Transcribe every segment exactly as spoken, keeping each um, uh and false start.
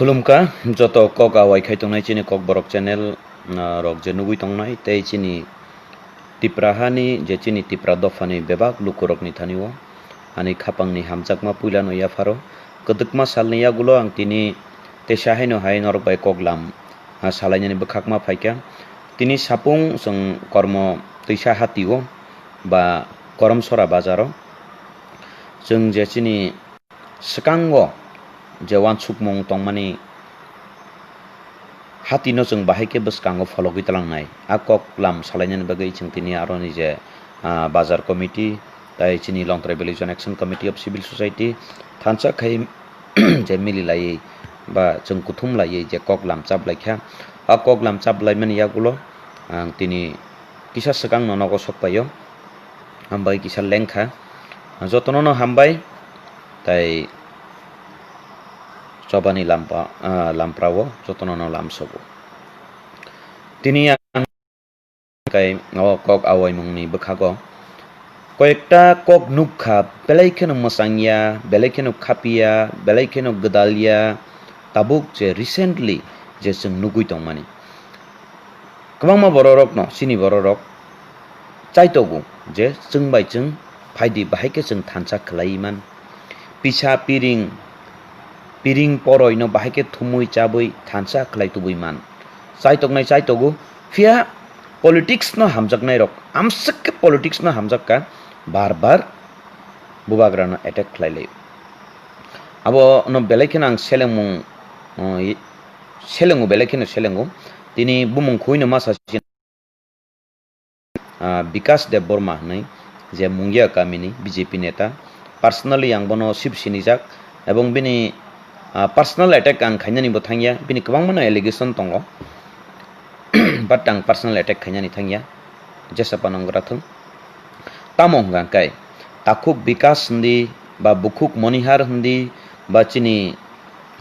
Khulumkha joto kok awai khai tongnai chini Kokborok channel, ah, rok je nugui tongnai tei chini Tipra hani je chini Tipra dophani bebak lukurokni thani o ani khapangni hamjakma puilano yapharo. Kwdwkma salni yagulo ang tini teisa haino hai norok bai koklam, ah, salainani bwkhakma phaikha. Tini sapung chwng kormo twisa hatio ba Koromsora bazaro chwng je chini swkango je uansukmung tongmani hatino chwng bahai khe bwskango phologwi tlangnai. A kok lam salainani bagwi chwng tini aroni je, ah, bazar committee tai chini Longtrai Valley Zone Action Committee of Civil Society thansa khai je mili laiwi ba chwng kuthum laiwi je kok lam chap laikha. A kok lam chap laimani yagulo ang tini kisa swkangno nogo sok paio, hambai kisa lengkha. Jotono no hambai, tai chobani lampa, ah, lamprao jotono no lamsogo. Tini ang kai o kok awaimungni bwkhago koyekta kok nukha, belai kheno mwchangya, belai kheno khapya, belai kheno gwdalya, tabuk je recently je chwng nugui tongmani. Kwbangma bororokno, chini bororok chaitogo je chwng bai chwng phaidi bahai khe chwng thansa khlaiwi man. Pisa piring, piring poroino bahai khe thumui chabwi thansa khlai tubui man. Chaitoknai chaitogo, phiya politics no hamjaknairok, amswk khe politics no hamjak kha, bar bar bubagrano attack khlai lai. Abo no belai kheno ang selengmung, uh, selengo, belai kheno selengo. Tini bumung khuino masa si ah, Bikas Debbarma hwnwi je Mungia kamini B J P neta. Personally ang bono sip sinijak ebong bini, ah, personal attack ang khainani bo thangya, bini kwbangmano allegation tongo. But ang personal attack khainani thangya, jesa phano wng grathung. Tamo hwnkha khe takhuk Bikas hindi ba bukhuk Monihar hindi ba chini,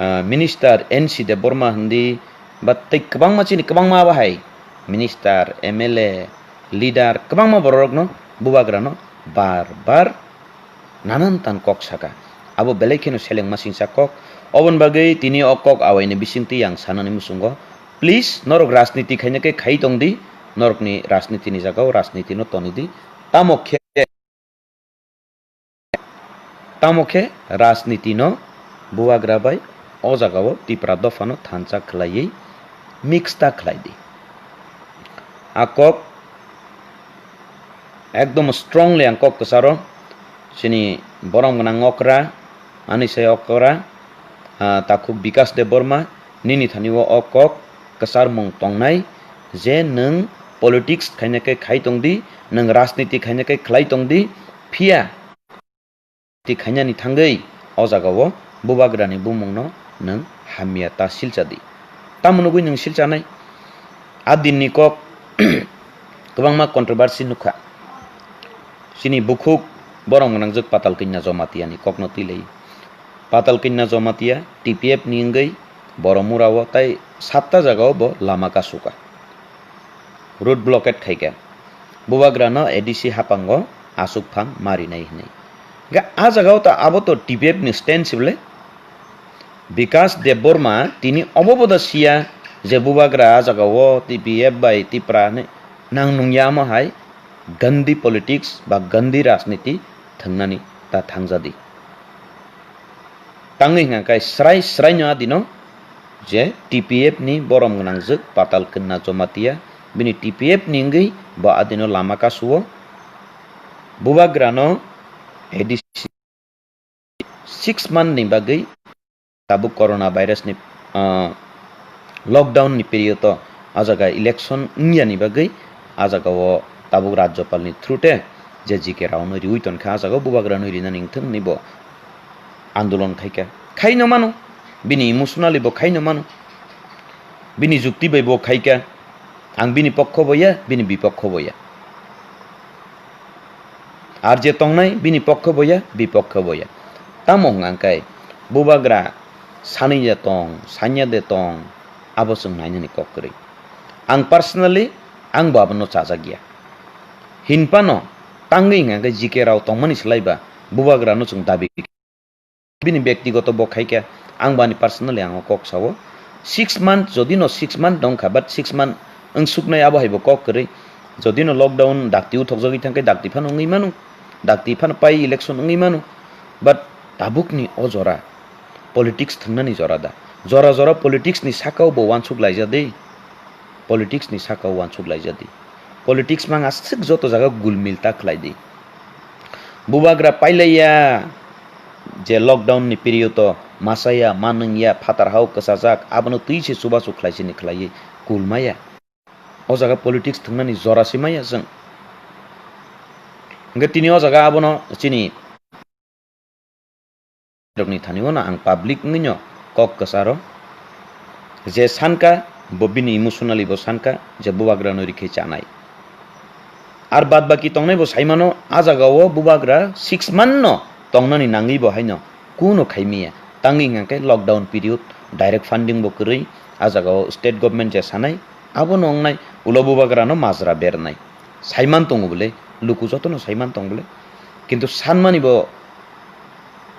ah, minister N C Debbarma hindi ba tei kwbangma chini kwbangma bahai minister, M L A, leader kwbangma bororokno bubagrano bar bar nanan tan kok saka. Abo belai kheno selengma singcha kok. Oboni bagwi tini o kok awaini bisingtwi ang sanani muchungo, please, norok rajniti khaina khe khai tong di, norokni rajnitini jagao rajnitino toni di. Tamo khe Tamo khe rajniti no bubagra bai o jagao Tipra dophano thansa khlaiwi mix ta khlai di. A kok ekdom strongly ang kok kwcharo chini borom gwnang okra, ani sai okra, ah, takhuk Bikas Debbarma, nini thani o, o kok kwcharmung tongnai je nwng politics khaina khe khai tong di, nwng rajniti khaina khe khlai tong di, phiya ti khainani thangwi o jagao bubagrani bumungno nwng hamya ta silcha di. Tamo nugwi nwng silchanai? A dinni kok kwbangma controversy nukha. Chini bukhuk borom gwnangjwk Patal Kanya Jamatia ni kokno twilai. Patal Kanya Jamatia T P F ni wngwi Boromura o tai satta jagao bo lama kasuka. Road blockade khaikha. Bubagrano A D C hapango aswk phang marinai hwnwi. Ga a jagao ta abo to T P F ni stand se bwle. Bikas Debbarma tini obo boda siya je bubagra a jagao T P F bai Tipra hwnwi nang nungya omo hai Gandhi politics ba Gandhi rajniti thwngnani ta thangjadi. Tangwi hwnka khe srai sraino adino je T P F ni borom gwnangjwk Patal Kanya Jamatia, bini T P F ni wngwi bo adino lama kasuo. Bubagrano A D C six month ni bagwi tabuk corona virus ni, ah, lockdown ni period o a jaga election wngya ni bagwi a jaga o tabuk Rajyapal ni through te je G K Rao no riwi tonkha, a jaga o bubagra no rinani wngthung hinwi bo andolon khaikha. Khaino mano, bini emotionally bo khaino mano, bini jukti bai bo khaikha. Ang bini pokho bo ya, bini bipokho bo ya. Ar je tongnai bini pokho bo ya, bipokho bo ya. Tamo hwnka khe bubagra sanwi de tong, sanya de tong, abo chwng nainani kok kwrwi. Ang personally ang bo abono chajak ya. Hinphano tangwi hwnka khe G K Rao tongmani slai ba bubagra no chwng dabi bini bektigoto bo khaikha, Ang bani personally ang o kok sao. Six month, jodi no six month dong kha, but six month wng suknai abo hai bo kok kwrwi. Jodi no lockdown dakti uthok jagwi thang khe dakti phano wngwi mano, dakti phano pai election wngwi mano. But tabuk ni o jora politics thwngnani jora da. Jora jora politics ni sakao bo wansuk laija di. Politics ni sakao wansuk laija di. Politics mang aswk joto jaga gulmil ta khlai di. Bubagra pailaiya je lockdown ni period o masaya, manwngya, phatar hao kwchajak, abono twi se chubachu khlai sini khlaiwi kulmaya. O jaga politics thwngnani jora se maya chwng. Hwnkhe tini o jaga abono chini rokni thani o no ang public wngwi no kok kwcharo je sankha bo bini emotionally bo sankha je bubagra no rikhe chanai. Ar bad baki tongnai bo saimano, a jaga o bubagra six month no tongnani nangwi bo haino kuno khaimiya. Tangwi hwnkha khe lockdown period, direct funding bo kwrwi, a jaga o state government je sanai, abono wngnai ulo bubagra no majra bernai. Saiman tongo bole, luku jotono saiman tong bole. Kintu sanmani bo,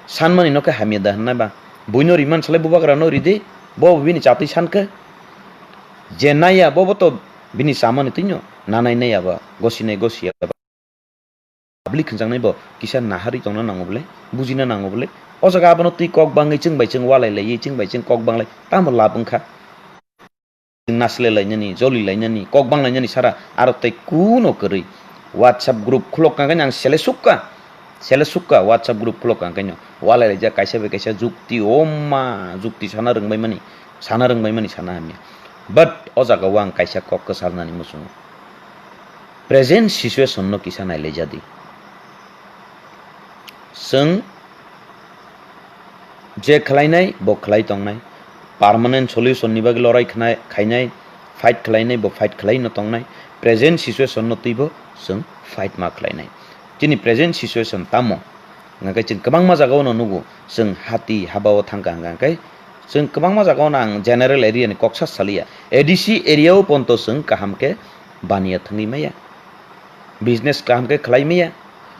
sanmani no khe hamya da hwnna ba? Buino riman salai bubagra no ridi, bo bini chatwi sankhe. Je naiya, bo bo to bini chamani twino nanai naiya ba, gosinai gosiya ba. Public hwnjaknai bo kisa naharwi tongna nango bole, bujina nango bole. O jaga abono twi kok bangwi chwng bai chwng walai laiwi, chwng bai chwng kok banglai, tamo lab wngkha? Naslelainani, jolilainani, kok banglainani sara aro tei kuno kwrwi. WhatsApp group khulok kangkhe ang sele sukka. Sele sukka WhatsApp group khulok kangkhe no. Walai laijak kaisa bai kaisa jukti, oma, jukti sana rwngbaimani, sana rwngbaimani sana hamya. But o jaga o ang kaisa kok kwcharnani muchungo. Present situation no kisa nailaijadi. Chwng je khlainai, bo khlai tongnai. Permanent solution ni bagwi lorai khnai-, khainai, fight khlainai, bo fight khlai no tongnai. Present situation no twibo chwng fight ma khlainai. Chini present situation tamo? Hwnkhe chwng kwbangma jagao no nugo, chwng hati haba o thangkha hwnkhe chwng kwbangma jagao no ang general area ni kok sa saliya. A D C area o ponto chwng kaham khe baniya thangwi maya. Business kaham khe khlai maya.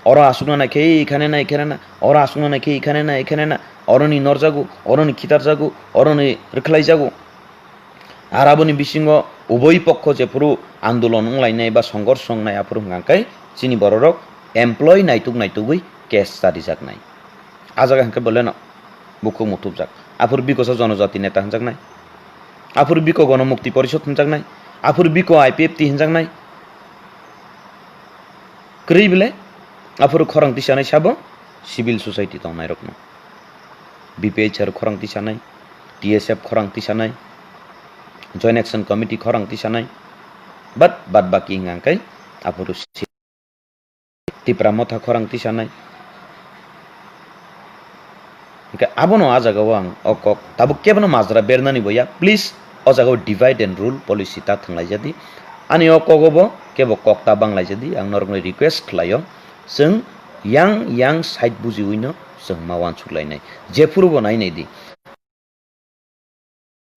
Oro aswkna nai khe ikhane na, ikhane na, oro aswkna nai khe ikhane na, ikhane na, oroni norjago, oroni khitarjago, oroni rwkhlaijago. Ar aboni bisingo uboi pokho jephuru andolon wnglainai ba songghorsh wngnai aphuru hwnkha khe chini bororok employee naituk naitugwi case charijaknai. A jaga hwnkhe boleno bukhuk muthubjak. Aphuru bikosa jonojati neta hwnjaknai. Aphuru biko Gonomukti Porishod hwnjaknai. Aphuru biko I P F T hwnjaknai. Kwrwi bele aphuru khorang tisanai sabo civil society tongnairokno. B P H R khorang tisanai, T S F khorang tisanai, Joint Action Committee khorang tisanai, but bad baki hwnkha khe aphuru si-, Tipra Motha khorang tisanai. Hwnkhe abono a jaga o ang o kok tabuk kebono majra bernani bo ya, please o jaga o divide and rule policy ta thwnglaijadi. Ani o kogo bo kebo kok ta banglaijadi, ang norokno request khlaio, chwng yang yang side bujiwino chwng ma uansuk lainai, jephuru bo nainai di.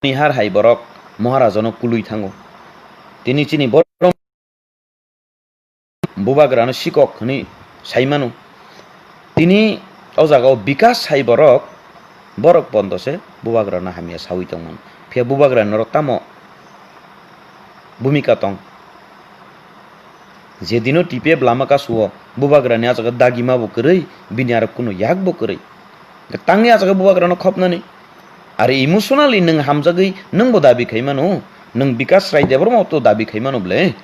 Ni har hai borok Maharajano kului thango. Tini chini borok bubagrano sikok hwnwi sai mano. Tini o jagao Bikas hai borok, borok pondo se bubagrano hamya saui tongmano. Phiya bubagrani norok tamo bhumika tong? Jedino T P F lama kasuo, bubagrani a jaga dagima bo kwrwi, bini aro kunu yak bo kwrwi. Tangwi a jaga bubagrano khopnani. Are emotionally nwng hamjagwi nwngbo dabi khai mano, nwng Bikas Rai Debbarma to dabi khai mano ble.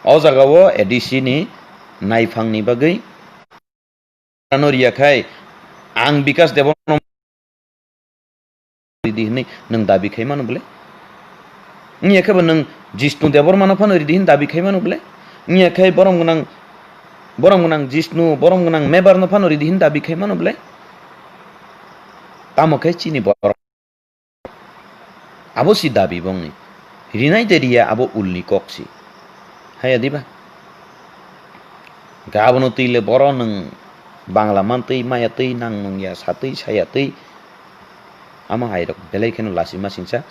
O jaga o A D C ni naiphangni bagwi ano riya khai, ang Bikas Debbarma ridi hwnwi nwng dabi khai mano bole? Wngya khe bo nwng Jishnu Debbarma no phano ridi hwnwi dabi khai mano bole? Wngya khe borom gwnang, borom gwnang Jishnu, borom gwnang Mebar no phano ridi hwnwi dabi khai mano bole? Tamo khe chini borok abo si dabi bongni. Rinai de riya abo ulni kok si. Haya diba? Ga abono twi le boro nwng Bangla mantwi, maya twi, nang nung ya satwi, saya twi. Amo hai rok belai kheno lachima singsa.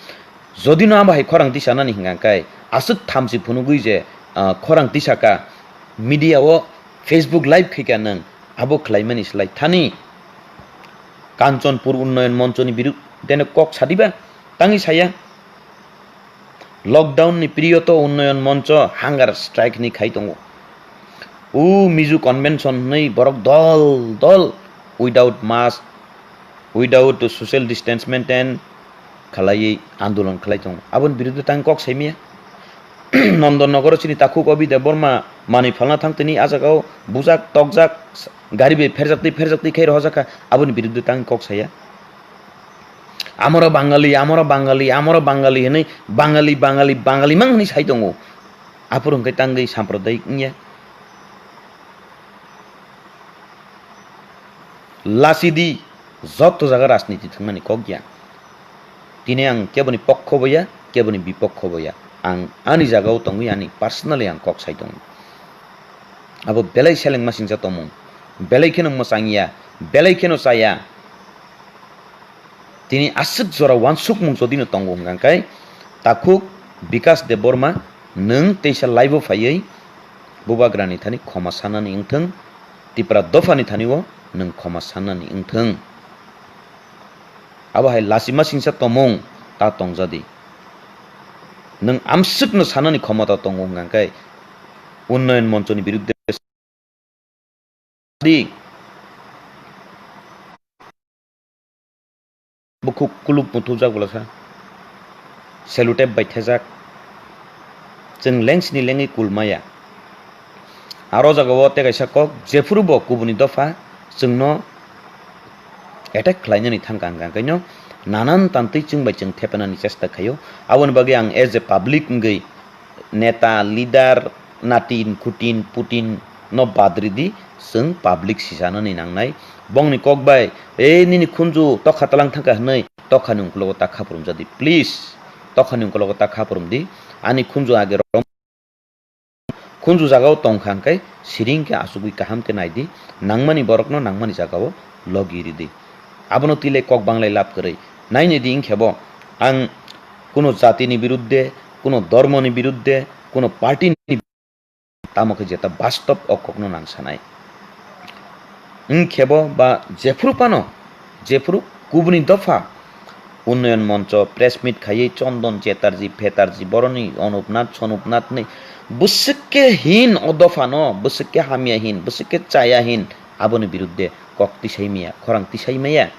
Jodi no abo hai khorang tisa nani hwnkha khe aswk thamchi phunugwi je, ah, khorang tisa ka media o Facebook live khaika nwng abo khlaimani slai thani Kanchanpur Unnayan Monchoni biruddhe no kok sadiba, tangwi saya. Lockdown ni period o Unnayan Moncho hunger strike hinwi khai tongo. O Mizo Convention hinwi borok dol dol without mask, without social distance maintain khalaiwi andolon khalai tongo. Aboni biruddhe tang kok saimaya. Nondon Nogoro chini takhuk Obi Debbarma manwi phalna thang tini a jagao bujak tokjak gari bai pherjaktwi pherjaktwi khai rohorjak kha. Aboni biruddhe tang kok saya. Amoro Bangali, amoro Bangali, amoro Bangali hinwi Bangali, Bangali, Bangali mang hinwi sai tongo. Aphuru hwnkhe tangwi sampradayik wngya. Lachidi, joto jaga rajniti thwngmani kok ya. Tini ang keboni pokho bo ya, keboni bipokho bo ya. Ang ani jagao tongwi ani personally ang kok sai tongo. Abo belai selengma singcha tongmung. Belai kheno mwchang ya, belai kheno chaya. Tini aswk jora uansukmung jodi no tongo hwnkha khe, takhuk Bikas Debbarma, nwng teisa live o phaiwi Bubagrani thani khoma sanani wngthwng, Tipra dophani thani o nwng khoma sanani wngthwng. Abo hai lachima singcha tongmung ta tongjadi. Nwng amswkno sanani khomota tongo hwnkha khe Unnayan Monchoni biruddhe di. Bukhuk kuluk muthubjak bolasa. Sellotape bai thejak. Chwng lengsini lengwi kul maya. Aro jagao tei kaisa kok, jephuru bo kubuni dopha chwngno attack khlainani thangkha hwnkha khe no nanan tantwi chwng bai chwng thepenani chesta khaio. Aboni bagwi ang as a public wngwi neta, leader, natin, kutin, putin no bad ridi, chwng public sisanani nangnai. Bongni kok bai, "E nini khunju tokha talang thangkha," hwnwi tokhani ungkologo ta khaprumjadi. Please, tokhani ungkologo ta khaprumdi. Ani khunju age rom, khunju jagao tongkha hwnkhe siring khe achugwi kaham khe naidi, nangmani borokno nangmani jagao logi ridi. Abono twi lai kok banglai lab kwrwi. Nainidi wngkhe bo ang kuno jatini biruddhe, kuno dhormoni biruddhe, kuno party ni, tamo khe jeta bastop o kokno nang sanai. Wngkhe bo ba jephuru phano, jephuru kubuni dopha Unnayan Moncho press meet khaiwi Chondon Chatterjee, Phetarjee, boroni Onupnath, Sonupnath ni bwswk khe hin o dophano, bwswk khe hamya hin, bwswk khe chaya hin, aboni biruddhe kok tisai maya, khorang tisai maya.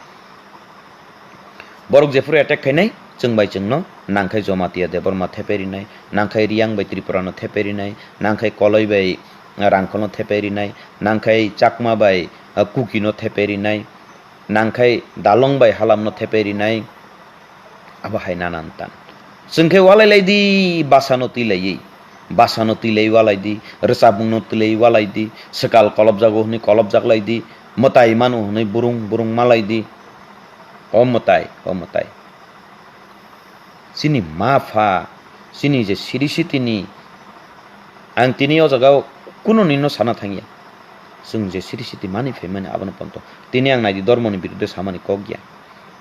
Borok jephuru attack khainai, chwng bai chwngno nangkhai Jomatia Debbarma thepai rinai, nangkhai Riyang bai Tripura no thepai rinai, nangkhai Koloi bai, ah, Rangkhol no thepai rinai, nangkhai Chakma bai, ah, Kuki no thepai rinai, nangkhai Dalong bai Halam no thepai rinai, abo hai nanan tan. Chwng khe walai lai di, basa no twi laiwi. Basa no twi lai walai di, rwchapmung no twi lai walai di, swkal kolopjago hwnwi kolopjak lai di, mwtai mano hwnwi burung burung ma lai di. O mwtai, o mwtai. Chini ma pha, chini je siri sitini, ang tini o jaga o kunu nino sana thangya. Chwng je siri siti mani phaimani abono ponto. Tini ang naidi dormoni biruddhe samani kok ya.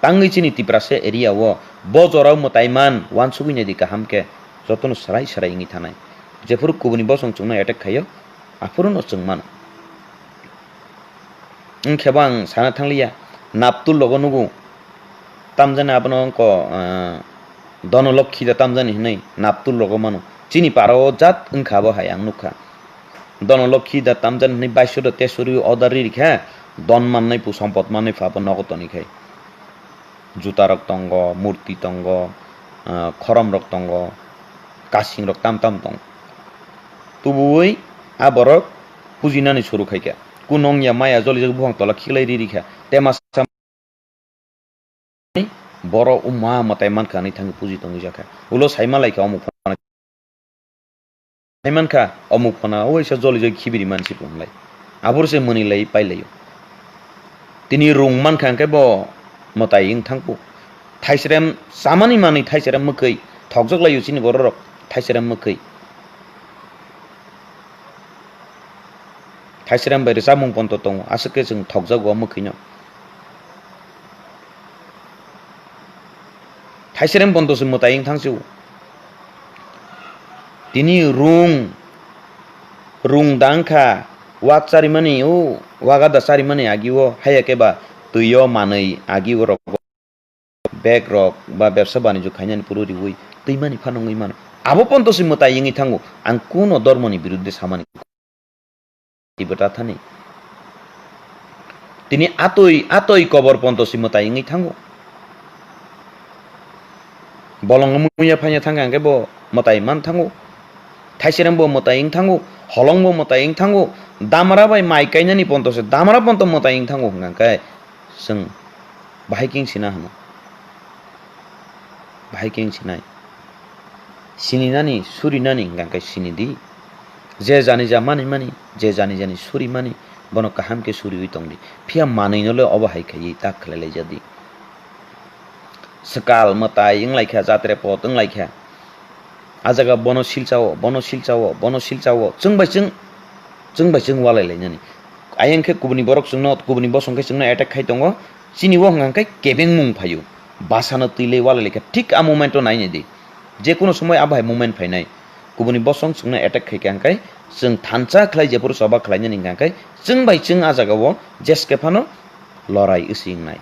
Tangwi chini Tiprasa area o bo jorao mwtai man uansugwi naidi kaham khe jotono swrai swrai wngwi thanai. Jephuru kubuni bosong chwngno attack khaio, aphuruno chwng mano. Wngkhe bo ang sana thangliya, Naptul rogo nugo, tamjani abono wngkho, ah, Dhonolokhi da tamjani hinwi Naptul rogo mano. Chini para o jat wngkha abo hai ang nukha. Dhonolokhi da tamjani hinwi baiso da tesuri order ri rikha, don mannai pu sompot mannai pha bo nogo tonikhai. Jutarok tongo, murti tongo, ah, khoromrok tongo, kasingrok tam tam tongo. Tubuwi a borok pujinani suru khaikha. Kunong ya maya jolijak buphang tola khiklai ri rikha. Tema sa-, boro uma mwtai mankha hinwi thangwi puji tongwi jakha. Ulo saima laikha omo phano. Hai mankha, omo phano o waisa joli joli khibiri mansi bo hwnlai. Aphuru se mwnwi lai pai laio. Tini rung mankha hwnkhe bo mwtai wng thangkhu. Thaisrem chamani manwi thaisrem mwkhwi thokjak laio chini bororok thaisrem mwkhwi. Thaisrem bai rwchapmung ponto tongo, aswk khe chwng thokjago o mwkhwino. Thaisrem ponto se mwtai wng thang sio. Tini rung, rung dang kha, wak charimani, o waga da charimani agi o, haiya khe ba twi o manwi agi o rok bag rok ba bebsa banijyo khainani phuru riwi twimani phano wngwi mano. Abo ponto se mwtai wngwi thango. Ang kuno dormoni birudde samani tibwta thani. Tini atwi, atwi kobor ponto se mwtai wngwi thango. Bolong muya phanya thangkha hwnkhe bo mwtai man thango. Thaiserem bo mwtai wng thango. Holong bo mwtai wng thango. Damra bai mai kainani ponto se damra ponto mwtai wng thango hwnkha hwnkhe chwng bahai khe wng sina hwno. Bahai khe wng sinai. Sininani, surinani hwnkha hwnkhe sini di. Je jani ja mani mani, je jani jani suri mani, bono kaham khe suriwi tong di. Phiya manwi no le obo hai khaiwi tak khlai lai ja di. Swkal mwtai wng lai kha, jatre pot wng lai kha. A jaga bono silchao, bono silchao, bono silchao. Chwng bai chwng, chwng bai chwng walai lainani. Ayang khe kubuni borok chwngno, kubuni bosong khe chwngno attack khai tongo. Chini o hwnka hwnkhe kebengmung phaio. Basano twi le walai lai kha. Thik a moment o nai nai di. Je kono somoi abo hai moment phainai. Kubuni bosong chwngno attack khai kha hwnkhe chwng thansa khlai jephuru choba khlainani hwnka hwnkhe chwng bai chwng a jaga o jeske phano lorai wsi wngnai.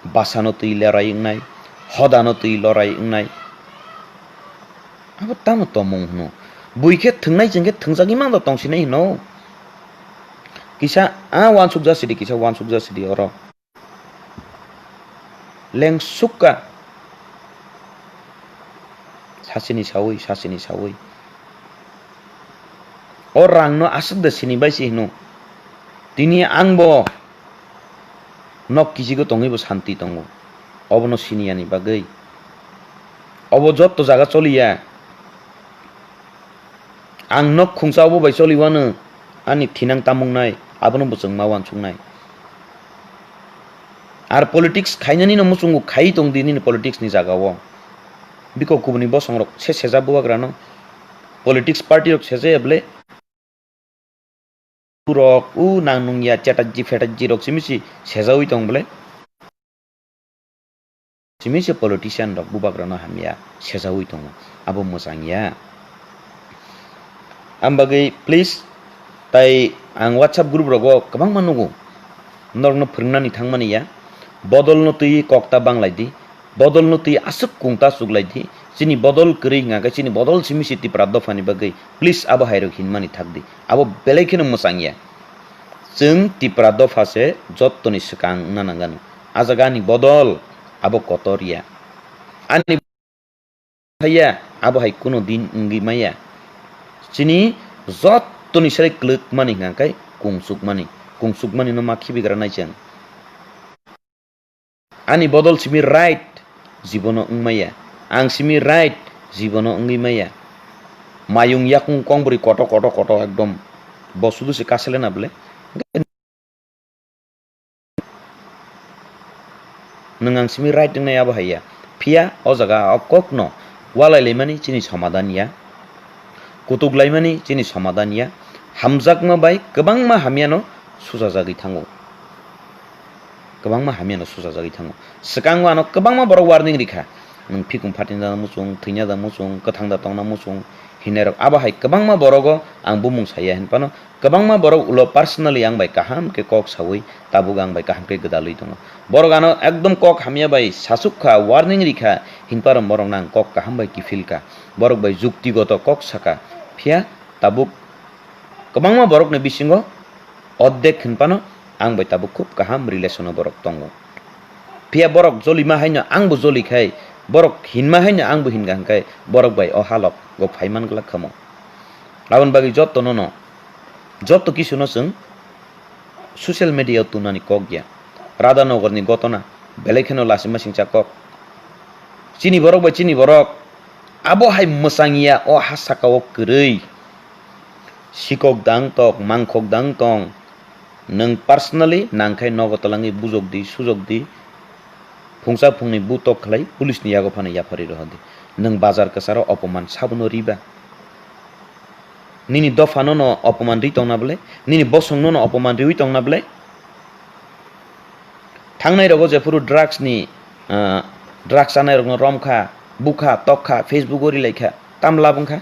Basano twi lorai wngnai, hodano twi lorai wngnai. Abo tamo tongmung hwno? Bui khe thwngnai chwng khe thwngjagwi mano tongsinai hwno. Kisa a uansukjak sidi, kisa uansukjak sidi oro. Lengsukka. Sasini sawi, sasini sawi. O rangno aswk de sini bai si hino. Tini ang bo nok kijigo tongwi bo santi tongo. Obono siniyani bagwi. Obo jotto jaga choliya. Ang nok khungsa obo bai choliwano ani thinang tamung nai, abono bo chwng ma uansuknai. Ar politics khainani no muchungo khai tong di nini politics ni jaga o. Biko kubuni bosong rok se seja bubagra no. Politics party rok seja ya bwle. Rok u nang nung ya Chatterjee Fetterjee rok simi si sejawi tong bwle. Simi se politician rok bubagrano hamya sejawi tongo, abo mwchang ya. Ambagwi please, tai ang WhatsApp group rogo kwbangma nugo, norokno phwrwngnani thangmani ya, bodolno twi kok ta banglai di, bodolno twi aswk kung ta chuklai di, chini bodol kwrwi hwnka khe chini bodol simi se Tipra dophani bagwi, please abo hai rok hinmani thak di, abo belai kheno mwchang ya. Chwng Tipra dopha se jottoni swkang wngna nang gano. A jaga ani bodol abo kotor ya. Ani ya abo hai kuno din wngwi maya. Chini jottoni srai kwlwk mani hwnka khe kungsuk mani. Kungsuk mani no ma khibigra nai chwng. Ani bodol simi right jibono wngmaya. Ang simi right jibono wngwi maya. Mayung yakung kong bwrwi koto koto koto ekdom bo sudu se kaselena bwle. Nwng ang simi right wngnai abo hai ya. Phiya o jaga o kok no walai laimani chini somadan ya. Kutuk laimani chini somadan ya. Hamjakma bai kwbangma hamya no sujajagwi thango. Kwbangma hamya no sujajagwi thango. Swkango ano kwbangma borok warning rikha. Nwng phikung phatinjak muchung, thwinajak muchung, kwthang da tongna muchung hinwi rok. Abo hai kwbangma borogo ang bumung saya hinphano kwbangma borok ulo personally ang bai kaham khe kok sawi tabuk ang bai kaham khe gwdalwi tongo. Borok ano ekdom kok hamya bai sasuk kha, warning rikha hinphano borokno ang kok kaham bai kiphil kha. Borok bai juktigoto kok saka. Phiya tabuk kwbangma borokni bisingo ordek hinphano ang bai tabuk khub kaham relation o borok tongo. Phiya borok jolima haino ang bo joli khai, borok hinma haino ang bo hinga hwnkhe borok bai o halok go phai man glak khamo. Aboni bagwi jotto no no, jotto kisu no chwng social media o tunani kok ya. Radhanogor ni gotona belai kheno lachima singcha kok. Chini borok bai chini borok abo hai mwchang ya o ha saka o kwrwi. Sikok dang tok, mangkhok dang tong. Nwng personally nangkhai nogo twlangwi bujok di, sujok di. Phungsa phungnwi bu tok khlai police ni yago phano yaphari rohor di. Nwng bazar kwcharo opoman sabono riba. Nini dophano no opoman ri tongna bwle, nini bosongno no opoman riwi tongna bwle. Thangnai rogo jephuru drugs ni, ah, drugs chanai rokno romkha, bukha, tokkha, Facebook o rilaikha, tam lab wngkha.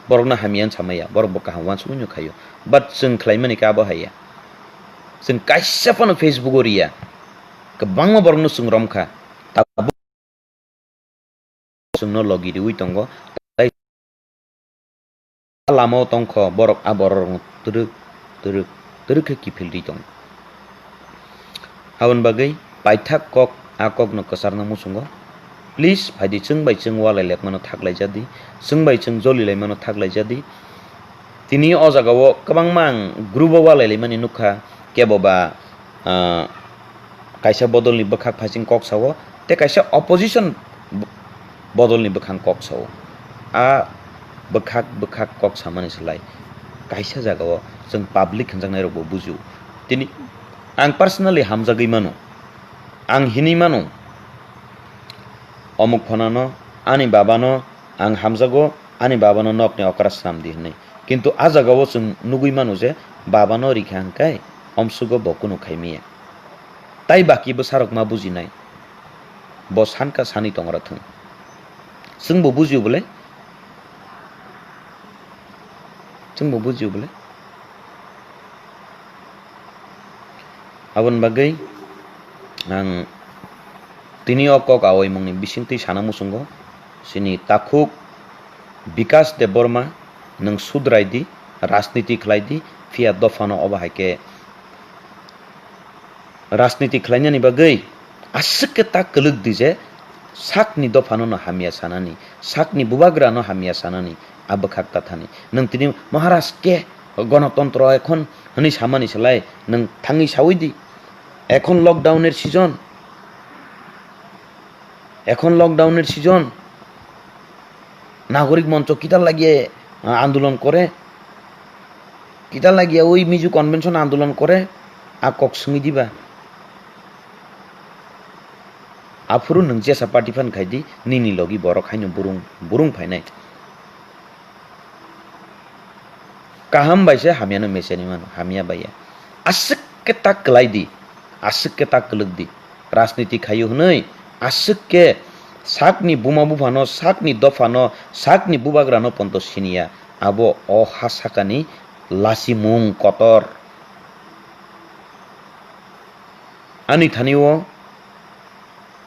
Borokno hamya wng samaya, borok bo kaham uansugwi no khaio. But chwng khlaimani khe abo haiya. Chwng kaisa phano Facebook o riya. Kwbangma borokno chwng romkha. Tabuk chwngno logi riwi tongo. Tai lama o tongkho borok, a borok rokno twrwk, twrwk, twrwk khe kiphilri tongo. Aboni bagwi paithak kok, a kokno kwcharna muchungo. Please, phaidi chwng bai chwng walai lekmano thaklaijadi, chwng bai chwng jolilaimano thaklaijadi. Tini o jagao kwbangma ang group o walailaimani nukha, kebo ba, ah, kaisa bodolni bwkhak phaiching kok sao, tei kaisa opposition b-, bodolni bwkhang kok sao. A bwkhak, bwkhak kok samani slai kaisa jagao chwng public hwnjaknairokbo bujio. Tini ang personally hamjagwi mano, ang hinwi mano, omuk phanano, ani babano ang hamjago, ani babano nokni okra swnamdi hwnwi. Kintu a jagao chwng nugwi mano je babano rikha hwnkhe omsugo bo kunu khaimaya. Tai baki bwsarok ma bujinai. Bo sanka sani tongra thung. Chwngbo bujio bole? Chwngbo bujio bole? Aboni bagwi ang tini o kok awaimungni bisingtwi sana muchungo. Chini takhuk Bikas Debbarma, nwng sudrai di, rajniti khlai di, phiya dophano obo hai khe rajniti khlainani bagwi aswk khe ta kwlwk di je sakni dophano no hamya sanani, sakni bubagrano hamya sanani, a bwkhak tathani. Nwng tini Maharaj khe gonotontro ekhon hwnwi samani slai nwng thangwi saui di. Ekhon lockdown er season. Ekhon lockdown er season. Nagorik moncho kitar lagiye, ah, andolon kore? Kitar lagiye oi Mizo convention andolon kore? A kok swngwi diba? Aphuru nwng jesa party phan khai di, nini logi borok haino burung, burung phainai. Kaham bai se hamya no mecheni mano, hamya bai ya. Aswk khe ta kwlai di, aswk khe ta kwlwk di. Rajniti khaio hwnwi aswk khe sakni buma buphano, sakni dophano, sakni bubagrano ponto siniya. Abo o ha sakani lasimung kotor. Ani thani o,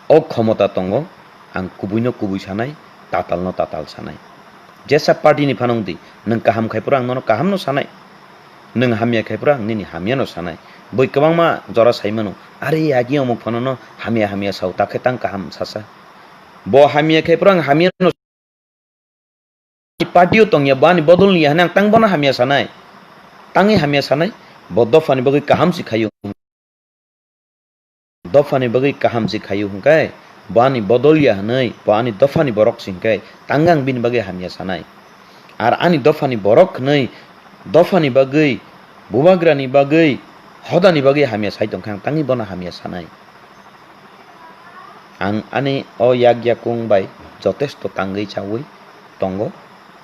o khomota tongo, ang kubui no kubui sanai, tatal no tatal sanai. Jesa party ni phanang di, nwng kaham khai phuru ang nono kaham no sanai, nwng hamya khai phuru ang nini hamya no sanai. Bui kwbangma jora sai mano, "Are agi omuk phano no hamya hamya sao, takhe tang kaham sasa." Bo hamya khai phuru ang hamya no party o tongya, bo ani bodol ni ya hwnwi ang tang bono hamya sanai. Tangwi hamya sanai, bo dophani bagwi kaham si khaio. Dophani bagwi kaham si khaio hwnkhe, bo ani bodol ya hwnwi, bo ani dophani borok si hwnkhe, tang ang bini bagwi hamya sanai. Ar ani dophani borok hwnwi, dophani bagwi, bubagrani bagwi, hodani bagwi hamya sai tongkha, ang tangwi bono hamya sanai. Ang ani o yak yakung bai jotesto tangwi chawi tongo.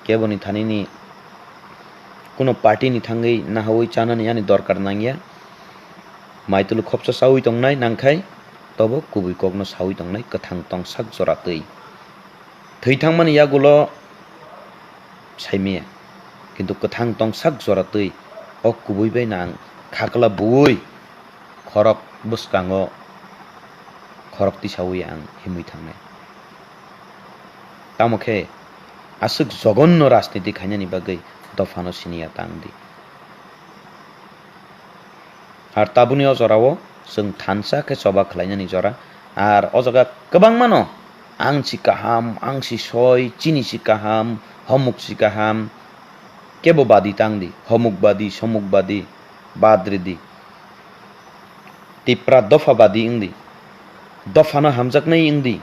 Keboni thanini kuno party ni thangwi nahawi chanani ani dorkar nangya. Maitulu khopsa chawi tongnai nangkhai tobo kubui kokno sawi tongnai kwthang tongsak jora twi. Thwi thangmani yagulo saimaya, kintu kwthang tongsak jora twi o kubui bai nang khakla buwi khorok bwskango khorok tisawi ang himwi thangnai. Tamo khe aswk jogonno rajniti khainani bagwi dophano siniya tang di. Ar tabukni o jorao chwng thansa khe choba khlainani jora. Ar o jaga kwbangmano ang si kaham, ang si soi, chini si kaham, homuk si kaham, kebo badi tang di, homuk badi, somuk badi, bad ridi. Tipra dopha badi wng di. Dophano hamjaknai wng di.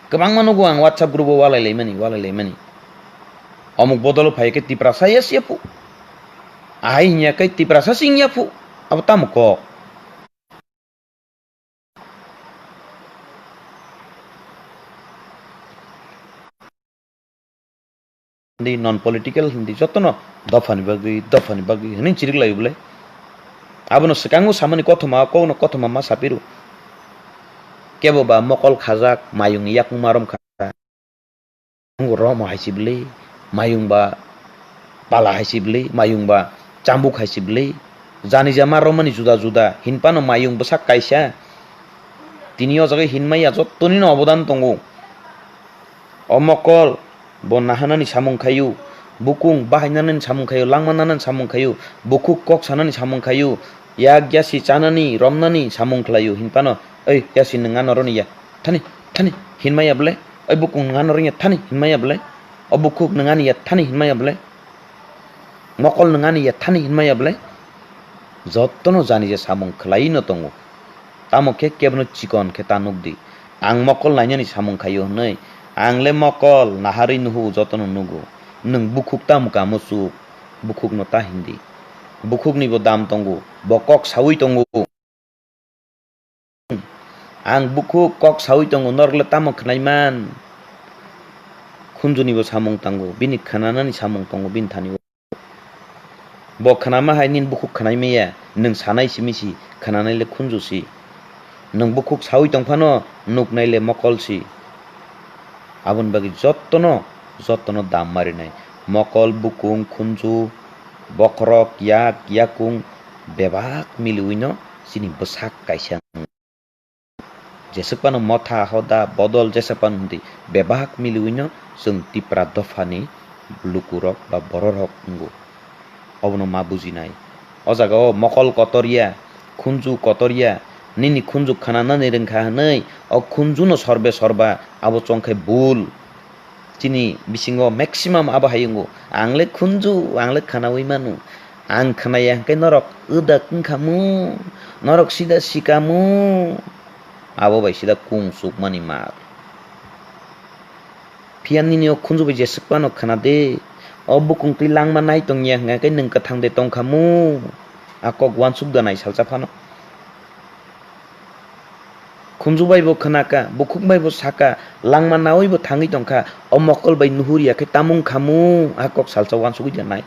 Kwbangma nugo ang WhatsApp group o walai laimani, walai laimani. Omuk bodolo phai khe Tiprasa ya siya phu. Ahai hinya khe Tiprasa sing ya phu. Abo tamo kok. Hindi non political hindi jotono dophani bagwi, dophani bagwi hwnwi chirik laio bwle. Abono swkango samani kothoma, kokno kothoma ma sapiru. Kebo ba mokol khajak, mayungni yakung marom kha. Wngo romo hai si bwle, mayung ba pala hai si bwle, mayung ba chambuk hai si bwle. Jani jama romani juda juda, hinphano mayung bwsak kaisa. Tini o jaga hinmaya jottonino obodan tongo. O mokol bo nahanani samung khayu, bukung bahainanani samung khayu, langmananani samung khayu, bukhuk kok sanani samung khayu, yak yasi chanani romnani samung khlayu, hinphano, "Oi yasi nwng ano roni ya, thani, thani," hinmaya bwle? "Oi bukung nwng ano roni ya, thani," hinmaya bwle? "O bukhuk nwng ani ya, thani," hinmaya bwle? Mokol nwng ani ya thani hinmaya bwle? Jotono jani je samung khwlai no tongo. Tamo khe kebono chikon khe ta nuk di. Ang mokol nainani samung khaio hwnwi. Ang le mokol naharwi nuhu jotono nugo. Nwng bukhuk tamo kamo chuk. Bukhukno ta hindi. Bukhukni bo dam tongo. Bo kok saui tongo. Ang bukhuk kok saui tongo, norok le tamo khwnai man? Khunjuni bo samung tango, bini khwnanani samung tongo bini thani o. Bo khwnama hai nini bukhuk khwnai maya, nwng sanai simi si, khwnanai le khunju si. Nwng bukhuk saui tong phano nuknai le mokol si. Aboni bagwi jottono, jottono dam marinai. Mokol, bukung, khunju, bokhorok, yak, yakung bebak miliwino chini bwsak kaisa. Jeswk phano motha, hoda, bodol jeswk phano hwntwi bebak miliwino chwng Tipra dophani lukurok ba bororok wngo. Obono ma bujinai. O jaga o mokol kotor ya, khunju kotor ya, nini khunju khwnanani rwngkha hwnwi o khunjuno sorbe sorba abo chongkhai bul. Chini bisingo maximum abo hai wngo, "Ang le khunju, ang le khwnaui mano. Ang khwnaya hwnkhe norok wdak wngkhamu, norok sida sikamu." Abo bai sida kung sukmani mar. Phiya nini o khunju bai jeswk phano khwna de, o bukung twi langma nai tongya hwnkha khe nwng kwthang de tongkhamu? A kok uansuk da nai salsa phano. Khunju bai bo khwnaka, bukhuk bai bo saka, langma naui bo thangwi tongkha, o mokol bai nuhur ya khe tamung khamu? A kok salsa uansugwi da nai.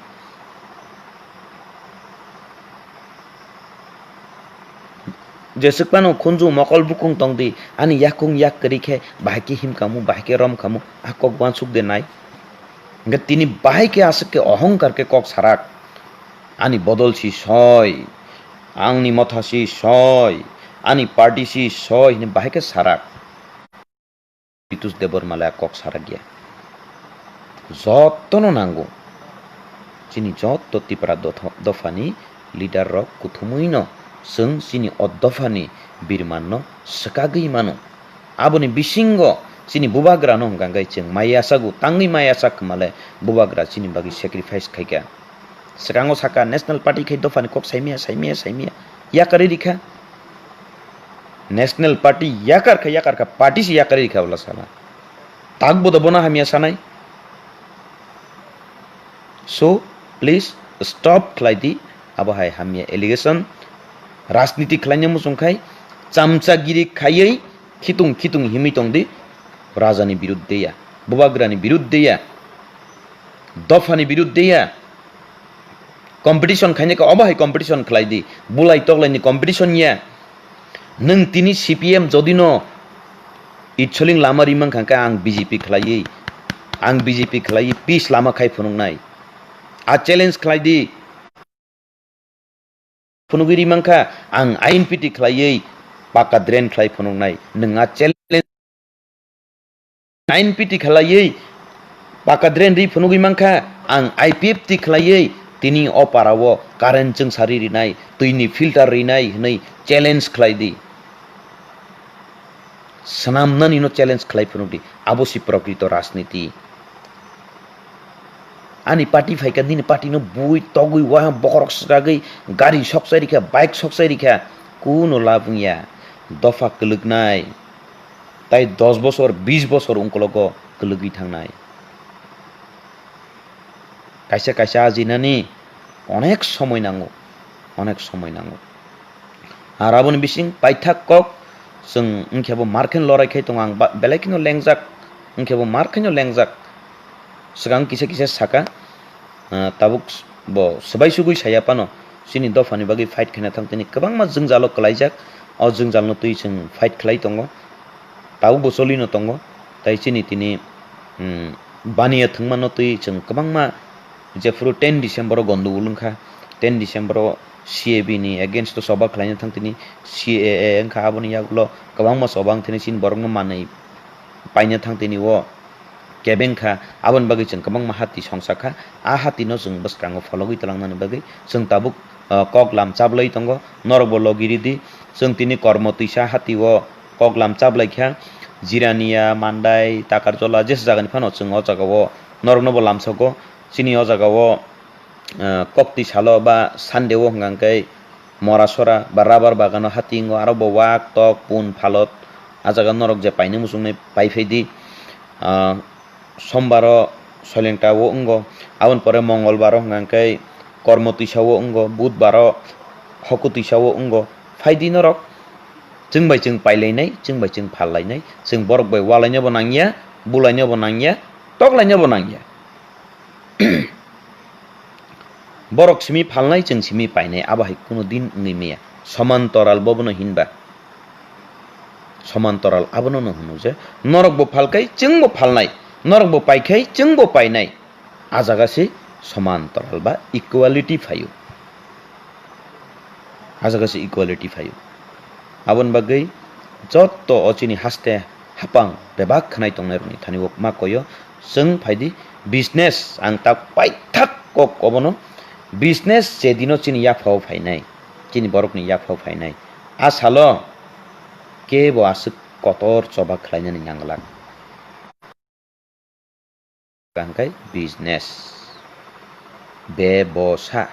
Jeswk phano khunju mokol bukung tong di, ani yakung yak kwrwi khe bahai khe him khamu, bahai khe rom khamu, a kok uansuk de nai. Hwnkhe tini bahai khe aswk khe ohongkar khe kok sarak, "Ani bodol si soi, angni motha si soi, ani party si soi," hwnwi bahai khe sarak. Bitus Debbarma le a kok sarakya. Jotono nango. Chini joto Tipra dotho-, dophani leader rok kuthumwi no chwng chini o dophani birman no swkagwi mano. Aboni bisingo chini bubagra no hwnkha khe chwng maya sago, tangwi maya sak kwmale bubagra chini bagwi sacrifice khaikha. Swkango saka National Party khai dophani kok saimaya, saimaya, saimaya. Yakarwi rikha. National Party yakar kha, yakar kha, party se yakarwi rikha bwla sala. Tak bodo bono hamya sanai. So, please stop khlai di abo hai hamya allegation. Rajniti khlaina muchung khai, chamchagiri khaiwi khitung khitung himwi tong di. Rajani birudde ya, bubagrani birudde ya, dophani birudde ya. Competition khaina khe obo hai competition khlai di. Bulai toklaini competition ya. Nwng tini C P M jodi no itsoling lama rimang kha khe ang B J P khlaiwi, ang B J P khlaiwi peace lama khai phunuknai. A challenge khlai di. Phunugwi rimang kha, ang I N P T khlaiwi paka drain khlai phunuknai. Nwng a challenge, I N P T khlaiwi paka drain ri phunugwi mang kha, ang I P F T khlaiwi tini o para o current chwngsari rinai, twini filter rinai hwnwi challenge khlai di. Swnamnani no challenge khlai phunuk di. Abo si prokrito rajniti. Ani party phaikha, nini party no bui togwi waha bokhorok swkagwi gari sokchai rikha, bike sokchai rikha, kuno lab wngya. Dopha kwlwknai. Tai dos bosor, bis bosor ungkologo kwlwgwi thangnai. Kaisa kaisa ajinani onek somoi nango, onek somoi nango. Ar aboni bising paithak kok chwng wngkhe bo mar khe lorai khai tongo ang ba-, belai kheno lengjak, wngkhe bo mar kheno lengjak. Swkang kisa kisa saka, ah, tabuk s-, bo swbai sugui saya phano chini dophani bagwi fight khaina thang tini kwbangma jwngjalo kwlaijak. O jwngjalno twi chwng fight khlai tongo, tabuk bo cholino tongo. Tai chini tini, hmm, baniya thwngmano twi chwng kwbangma, jephuru ten December o gondogol wngkha, ten December o C A B ni against o choba khlaina thang tini, C A A wngkha, aboni yagulo kwbangma choba wng thani chini borokno manwi paina thang tini o kebeng kha, aboni bagwi chwng kwbangma hati songsa kha. A hati no chwng bwskango phologwi twlangnani bagwi chwng tabuk, ah, kok lam chablai tongo, norokbo logi ridi. Chwng tini Kormo twisa hati o kok lam chablai kha, Jirania, Mandai, Takarjola, jesa jagani phano chwng o jaga o norokno bo lamsogo. Chini o jaga o, ah, koktwi salo ba Sunday o hwnka hwnkhe mora sora ba rubber bagano hati wngo, aro bo wak tok pun phalot. A jaga norok je paina muchungnai pai phai di. Ah, Sombaro Soilengta o wngo, aboni pore Mongolbaro hwnka hwnkhe Kormo twisa o wngo, Budbaro Hoku twisa o wngo. Phai di norok, chwng bai chwng pailainai, chwng bai chwng phallainai, chwng borok bai walainabo nangya, bulainabo nangya, toklainabo nangya. Borok simi phalnai, chwng simi painai, abo hai kuno din wngwi maya. Somantoral bo bono hinba. Somantoral abono no hwnwi je, norok bo phalkai, chwng bo phalnai, norok bo paikhai, chwng bo painai. A jaga se somantoral ba equality phaio. A jaga se equality phaio. Aboni bagwi jotto o chini haste hapang bebak khnai tongnai rokni thani o ma koyo, chwng phaidi business, ang tak paithak kok obono, business je dino chini yaphao phainai, chini borokni yaphao phainai, a salo kebo aswk kotor choba khlainani nangwlak. Hwnkhe business, bebosa.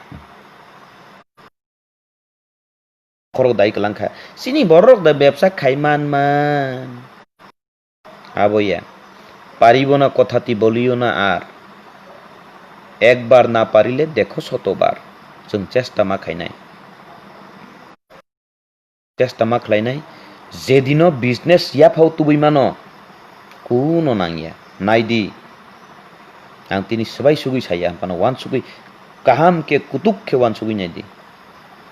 Khorok dai kwlang kha. Chini borok da bebsa khai man man. Abo ya. Paribo na kothati boliyo na ar. Ekbar na parile dekho sotobar. Chwng chesta ma khainai. Chesta ma khlainai, jedino business yaphao tubui mano, kuno nangya. Naidi, ang tini swbai sugui saya, phano uansugui kaham khe, kutuk khe uansugui naidi.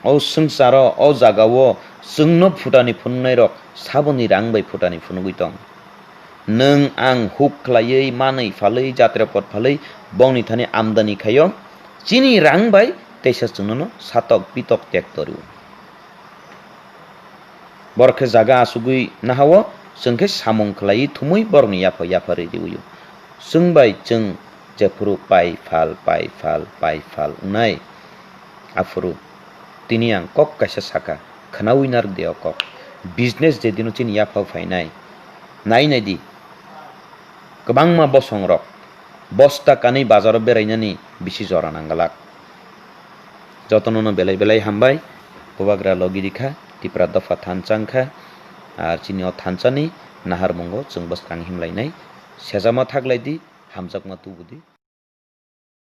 O swngcharo, o jagao chwngno phutani phunuknairok saboni rang bai phutani phunugui tong. Nwng ang huk khlaiwi, manwi phalwi, jatra pot phalwi, bongni thani amdani khaio, chini rang bai teisa chwngnono satok pitok tek torio. Borok khe jaga asugwi nahao, chwng khe samung khlaiwi thumwi borokni yapha yapha rwi rwio. Chwng bai chwng jephuru pai phal, pai phal, pai phal wngnai, aphuru tini ang kok kaisa sakha, khwnawi narwk de o kok. Business je dino chini yaphao phainai, nai nai di, kwbangma bosongrok bosta kanwi bazaro berainani bisi jora nangwlak. Jotono no belai belai hambai. Bubagra logi rikha, Tipra dopha thansa wngkha. Ar chini o thansani naharmungo chwng bwskang himlainai. Sejama thaklai di, hamjakma tubu di.